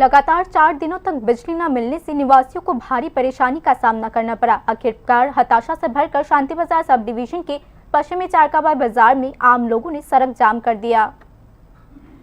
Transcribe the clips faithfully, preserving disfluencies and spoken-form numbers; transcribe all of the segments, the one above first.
लगातार चार दिनों तक बिजली न मिलने से निवासियों को भारी परेशानी का सामना करना पड़ा। आखिरकार हताशा से भरकर शांति बाजार सब डिवीजन के पश्चिमी चारकाबाई बाजार में आम लोगों ने सड़क जाम कर दिया।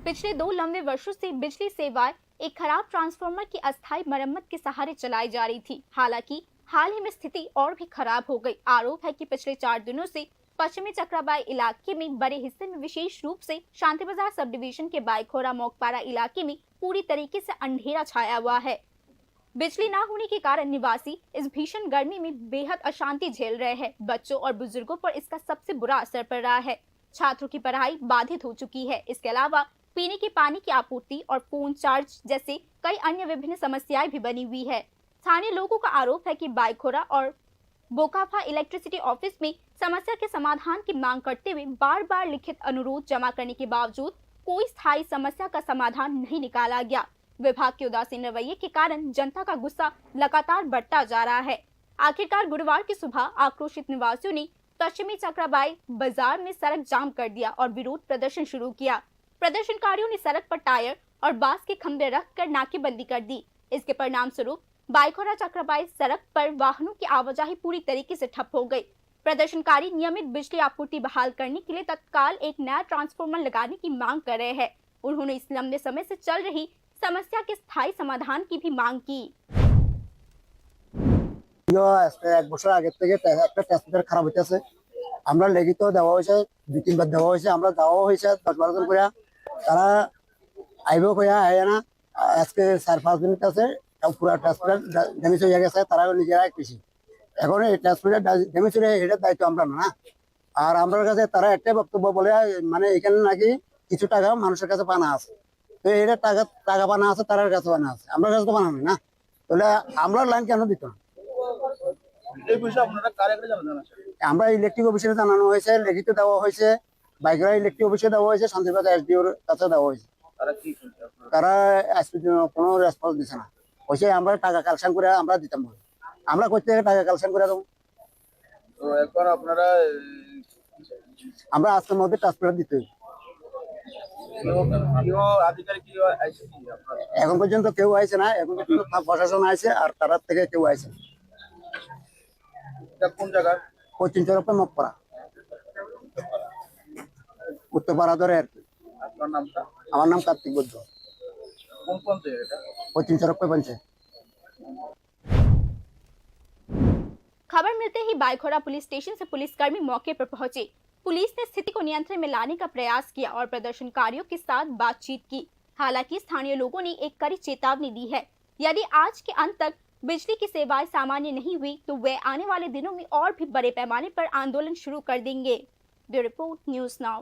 पिछले दो लंबे वर्षों से बिजली सेवाएं एक खराब ट्रांसफार्मर की अस्थायी मरम्मत के सहारे चलाई जा रही थी। हालांकि हाल ही में स्थिति और भी खराब हो गई। आरोप है कि पिछले चार दिनों से पश्चिमी चक्राबाई इलाके में बड़े हिस्से में, विशेष रूप से शांति बाजार सब डिवीजन के बाईखोरा मोकपारा इलाके में पूरी तरीके से अंधेरा छाया हुआ है। बिजली ना होने के कारण निवासी इस भीषण गर्मी में बेहद अशांति झेल रहे हैं। बच्चों और बुजुर्गों पर इसका सबसे बुरा असर पड़ रहा है। छात्रों की पढ़ाई बाधित हो चुकी है। इसके अलावा पीने के पानी की आपूर्ति और फोन चार्ज जैसे कई अन्य विभिन्न समस्याएं भी बनी हुई है। स्थानीय लोगों का आरोप है कि बाईखोरा और बोकाफा इलेक्ट्रिसिटी ऑफिस में समस्या के समाधान की मांग करते हुए बार-बार लिखित अनुरोध जमा करने के बावजूद कोई स्थायी समस्या का समाधान नहीं निकाला गया। विभाग के उदासीन रवैये के कारण जनता का गुस्सा लगातार बढ़ता जा रहा है। आखिरकार गुरुवार की सुबह आक्रोशित निवासियों ने पश्चिमी चक्राबाई बाजार में सड़क जाम कर दिया और विरोध प्रदर्शन शुरू किया। प्रदर्शनकारियों ने सड़क पर टायर और बांस के खंभे रखकर नाकेबंदी कर दी। इसके परिणाम स्वरूप बाईखोरा चक्राबाई सड़क पर वाहनों की आवाजाही पूरी तरीके से ठप हो गई। प्रदर्शनकारी नियमित बिजली आपूर्ति बहाल करने के लिए तत्काल एक नया ट्रांसफार्मर लगाने की मांग कर रहे हैं। उन्होंने इस लंबे समय से चल रही समस्या के स्थायी समाधान की भी मांग की। প্রিয়, আজকে এক বছর আগের থেকে ট্যা-, একটা ট্রান্সমিটার খারাপ হইতেছে। আমরা লিখিত দেওয়া হয়েছে, দুই তিনবার দেওয়া হয়েছে, আমরা দেওয়া হয়েছে দশ বারো জন করে। তারা আইব কইয়া আয় না। আজকে চার পাঁচ দিন আছে, তাও পুরা ট্রান্সমিটার ড্যা-, ড্যামেজ হয়ে গেছে, তারা নিজেরাই কৃষি। এখন এই ট্রান্সমিটার ড্যা-, ড্যামেজ হলে এটার দায়িত্ব আমরা না। আর আমরার কাছে তারা একটাই বক্তব্য বলে, মানে এখানে নাকি কিছু টাকা মানুষের কাছে পানা আছে। তো এটা টাকা, টাকা পানা আছে, তারার কাছে পানা আছে, আমরার কাছে তো পানা নেই না। তাহলে আমরা লাইন কেন দিত না? এই বিষয়ে আপনারা কারে কারে জানানো হয়েছে? আমরা ইলেকট্রিক অফিসে জানানো হয়েছে, লিখিত দেওয়া হয়েছে, বাইকরা ইলেকট্রিক অফিসে দেওয়া হয়েছে, শান্তিবাজার এসডিওর কাছে দেওয়া হয়েছে। তারা কি শুনছে আপনারা? তারা আজ পর্যন্ত কোনো রেসপন্স দিছে না। হয়েছে আমরা টাকা কালেকশন করে আমরা দিতাম বলে। আমরা কোথা থেকে টাকা কালেকশন করে দেবো? তো এখন আপনারা, এই, আমরা আজকের মধ্যে ট্রান্সফার দিতে হবে। কেউ, কেউ আধিকারিক কেউ আইসে কি আপনার? এখন পর্যন্ত কেউ আইছে না, এখন পর্যন্ত প্রশাসন আইছে আর তারার থেকে কেউ আইছে না। এটা কোন জায়গা? পশ্চিম চরকপা মকপাড়া, উত্তরপাড়া ধরে আর কি। আপনার নামটা? আমার নাম কার্তিক বৈদ্য। কোন পঞ্চায়েত এটা? পশ্চিম চরকপা পঞ্চায়েত। खबर मिलते ही बाईखोरा पुलिस स्टेशन से पुलिसकर्मी मौके पर पहुंचे। पुलिस ने स्थिति को नियंत्रण में लाने का प्रयास किया और प्रदर्शनकारियों के साथ बातचीत की। हालांकि स्थानीय लोगों ने एक कड़ी चेतावनी दी है, यदि आज के अंत तक बिजली की सेवाएं सामान्य नहीं हुई, तो वे आने वाले दिनों में और भी बड़े पैमाने पर आंदोलन शुरू कर देंगे। Bureau report, news now.